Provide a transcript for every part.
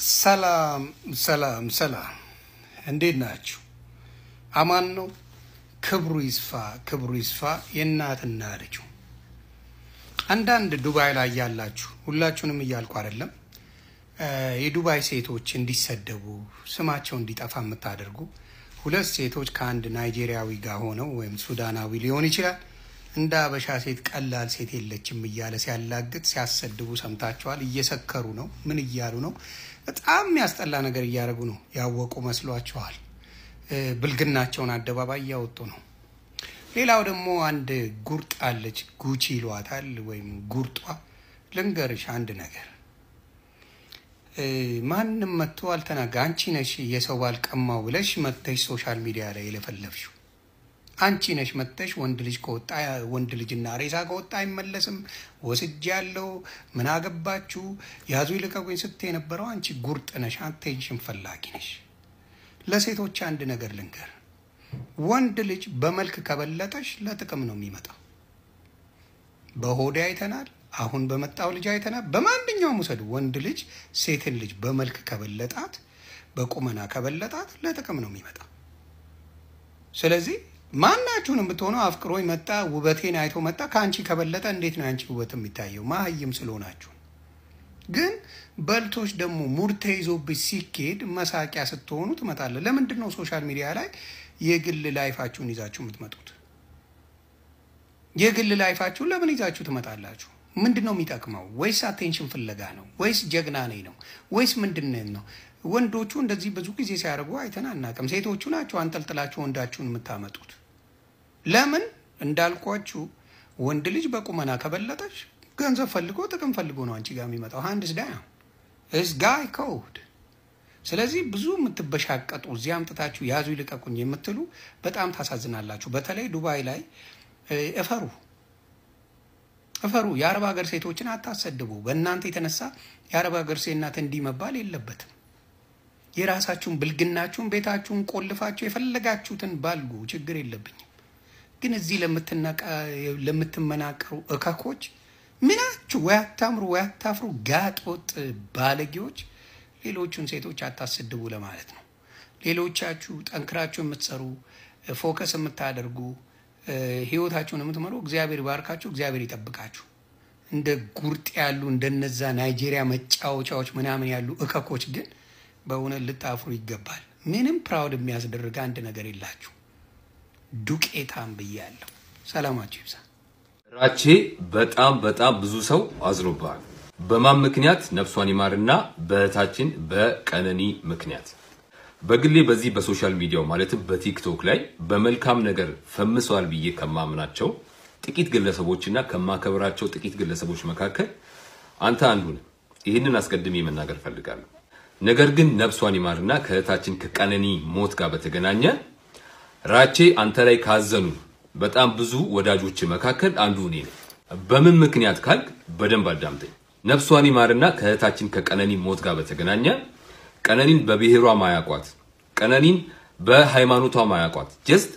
ሰላም ሰላም ሰላም፣ እንዴት ናችሁ? አማን ነው። ክብሩ ይስፋ፣ ክብሩ ይስፋ የእናትና ልጁ። አንዳንድ ዱባይ ላይ ያላችሁ፣ ሁላችሁንም እያልኩ አይደለም፣ የዱባይ ሴቶች እንዲሰደቡ፣ ስማቸው እንዲጠፋ የምታደርጉ፣ ሁለት ሴቶች ከአንድ ናይጄሪያዊ ጋር ሆነው ወይም ሱዳናዊ ሊሆን ይችላል፣ እንደ አበሻ ሴት ቀላል ሴት የለችም እያለ ሲያላግጥ ሲያሰድቡ ሰምታችኋል። እየሰከሩ ነው። ምን እያሉ ነው? በጣም የሚያስጠላ ነገር እያደረጉ ነው። ያወቁ መስሏችኋል። ብልግናቸውን አደባባይ እያወጡ ነው። ሌላው ደግሞ አንድ ጉርጥ አለች፣ ጉቺ ይሏታል ወይም ጉርጧ። ልንገርሽ አንድ ነገር፣ ማንም መጥቶ አልተናገ፣ አንቺ ነሽ የሰው ባል ቀማው ብለሽ መጥተሽ social media ላይ የለፈለፍሽው። አንቺ ነሽ መጥተሽ ወንድ ልጅ ከወጣ፣ ወንድ ልጅና ሬሳ ከወጣ አይመለስም፣ ወስጅ ያለው ምን አገባችሁ፣ ያዙ ይልቀቁኝ ስትይ የነበረው አንቺ ጉርጥ ነሽ፣ attention ፈላጊ ነሽ። ለሴቶች አንድ ነገር ልንገር፣ ወንድ ልጅ በመልክ ከበለጠሽ ለጥቅም ነው የሚመጣው። በሆዴ አይተናል፣ አሁን በመጣው ልጅ አይተናል። በማንኛውም ውሰዱ፣ ወንድ ልጅ ሴትን ልጅ በመልክ ከበለጣት፣ በቁመና ከበለጣት ለጥቅም ነው የሚመጣው። ስለዚህ ማናችሁንም ብትሆኑ አፍቅሮኝ መጣ፣ ውበቴን አይቶ መጣ፣ ከአንቺ ከበለጠ እንዴት ነው ያንቺ ውበት የሚታየው? ማህይም ስለሆናችሁ። ግን በልቶች ደግሞ ሙድ ተይዞብሽ ሲኬድ መሳቂያ ስትሆኑ ትመጣለ። ለምንድን ነው social media ላይ የግል life ኣችሁን ይዛችሁ የምትመጡት? የግል life ኣችሁን ለምን ይዛችሁ ትመጣላችሁ? ምንድን ነው የሚጠቅመው? ወይስ attention ፍለጋ ነው? ወይስ ጀግና ነኝ ነው? ወይስ ምንድን ነው? ወንዶቹ እንደዚህ ብዙ ጊዜ ሲያደርጉ አይተን አናውቅም። ሴቶቹ ናቸው አንጠልጥላችሁ ወንዳችሁን የምታመጡት። ለምን እንዳልኳችሁ ወንድ ልጅ በቁመና ከበለጠች ገንዘብ ፈልጎ፣ ጥቅም ፈልጎ ነው አንቺ ጋር የሚመጣው። Hands down, it's guy code። ስለዚህ ብዙ የምትበሻቀጡ፣ እዚህ አምጥታችሁ ያዙ ይልቀቁኝ የምትሉ በጣም ታሳዝናላችሁ። በተለይ ዱባይ ላይ እፈሩ እፈሩ። የአረብ ሀገር ሴቶችን አታሰድቡ። በእናንተ የተነሳ የአረብ ሀገር ሴት ናት እንዲህ መባል የለበትም። የራሳችሁን ብልግናችሁን ቤታችሁን ቆልፋችሁ የፈለጋችሁትን ባልጉ፣ ችግር የለብኝም። ግን እዚህ ለምትመናቀሩ እከኮች ምናችሁ ወይ አታምሩ ወይ አታፍሩ፣ ጋጦጥ ባለጌዎች፣ ሌሎቹን ሴቶች አታስድቡ ለማለት ነው። ሌሎቻችሁ ጠንክራችሁ የምትሰሩ፣ focus የምታደርጉ፣ ህይወታችሁን የምትመሩ እግዚአብሔር ይባርካችሁ፣ እግዚአብሔር ይጠብቃችሁ። እንደ ጉርጥ ያሉ፣ እንደነዛ ናይጄሪያ መጫወቻዎች ምናምን ያሉ እከኮች ግን በእውነት ልታፍሩ ይገባል። ምንም proud የሚያስደርግ አንድ ነገር የላችሁ። ዱቄታም ብያለሁ። ሰላማችሁ ይብዛ። ራቼ፣ በጣም በጣም ብዙ ሰው አዝኖብሃል። በማን ምክንያት? ነፍሷን ይማርና በእህታችን በቀነኒ ምክንያት። በግሌ በዚህ በ social media ው ማለትም በቲክቶክ ላይ በመልካም ነገር ፈምሰዋል ብዬ ከማምናቸው ጥቂት ግለሰቦችና ከማከብራቸው ጥቂት ግለሰቦች መካከል አንተ አንዱ ነህ። ይህንን አስቀድሜ መናገር ፈልጋለሁ። ነገር ግን ነፍሷን ይማርና ከእህታችን ከቀነኒ ሞት ጋር በተገናኘ ራቼ፣ አንተ ላይ ካዘኑ በጣም ብዙ ወዳጆች መካከል አንዱ እኔ ነኝ። በምን ምክንያት ካልክ በደንብ አዳምጠኝ። ነፍሷን ይማርና ከእህታችን ከቀነኒ ሞት ጋር በተገናኘ ቀነኒን በብሔሯ ማያቋት፣ ቀነኒን በሃይማኖቷ ማያቋት፣ just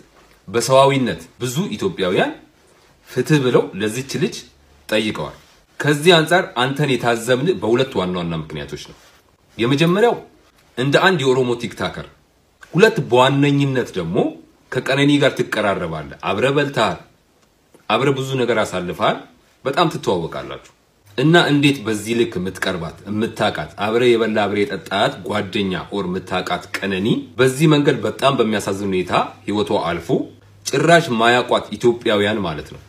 በሰዋዊነት ብዙ ኢትዮጵያውያን ፍትህ ብለው ለዚች ልጅ ጠይቀዋል። ከዚህ አንጻር አንተን የታዘብን በሁለት ዋና ዋና ምክንያቶች ነው። የመጀመሪያው እንደ አንድ የኦሮሞ TikToker፣ ሁለት በዋነኝነት ደግሞ ከቀነኒ ጋር ትቀራረባለህ። አብረህ በልተሃል፣ አብረህ ብዙ ነገር አሳልፈሃል፣ በጣም ትተዋወቃላችሁ። እና እንዴት በዚህ ልክ የምትቀርባት፣ የምታውቃት፣ አብረህ የበላ አብረህ የጠጣት ጓደኛ or የምታውቃት ቀነኒ በዚህ መንገድ በጣም በሚያሳዝን ሁኔታ ህይወቷ አልፎ ጭራሽ ማያውቋት ኢትዮጵያውያን ማለት ነው፣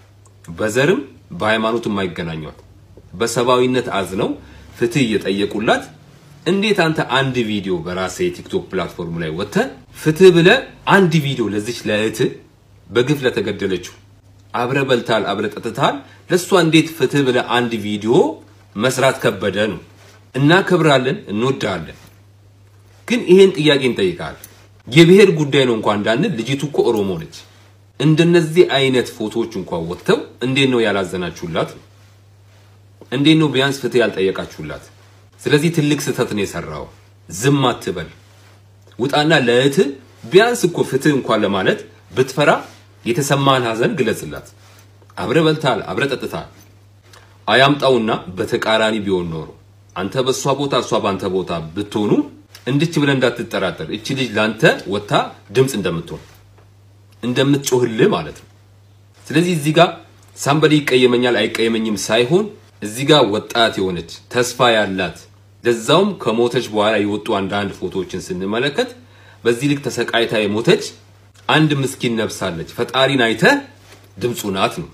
በዘርም በሃይማኖትም የማይገናኟት፣ በሰብአዊነት አዝነው ፍትህ እየጠየቁላት እንዴት አንተ አንድ ቪዲዮ በራስህ የቲክቶክ platform ላይ ወጥተህ ፍትህ ብለህ አንድ ቪዲዮ ለዚች ለእህትህ በግፍ ለተገደለችው፣ አብረህ በልተሃል፣ አብረህ ጠጥተሃል፣ ለእሷ እንዴት ፍትህ ብለህ አንድ ቪዲዮ መስራት ከበደ ነው? እናከብራለን፣ እንወዳለን። ግን ይሄን ጥያቄ እንጠይቃለን። የብሔር ጉዳይ ነው እንኳን እንዳንል ልጅቱ እኮ ኦሮሞ ነች። እንደነዚህ አይነት ፎቶዎች እንኳን ወጥተው እንዴት ነው ያላዘናችሁላት? እንዴት ነው ቢያንስ ፍትህ ያልጠየቃችሁላት? ስለዚህ ትልቅ ስህተት ነው የሰራው። ዝም አትበል። ውጣና ለእህትህ ቢያንስ እኮ ፍትህ እንኳን ለማለት ብትፈራ የተሰማህን ሀዘን ግለጽላት። አብረህ በልተሃል፣ አብረህ ጠጥተሃል። አያምጣውና በተቃራኒ ቢሆን ኖሮ አንተ በእሷ ቦታ እሷ በአንተ ቦታ ብትሆኑ እንድች ብለህ እንዳትጠራጠር፣ እቺ ልጅ ላንተ ወጥታ ድምፅ እንደምትሆን እንደምትጮህልህ ማለት ነው። ስለዚህ እዚህ ጋር somebody ይቀየመኛል አይቀየመኝም ሳይሆን እዚህ ጋር ወጣት የሆነች ተስፋ ያላት፣ ለዛውም ከሞተች በኋላ የወጡ አንዳንድ ፎቶዎችን ስንመለከት በዚህ ልክ ተሰቃይታ የሞተች አንድ ምስኪን ነፍስ አለች። ፈጣሪን አይተ ድምፁ ናት ነው።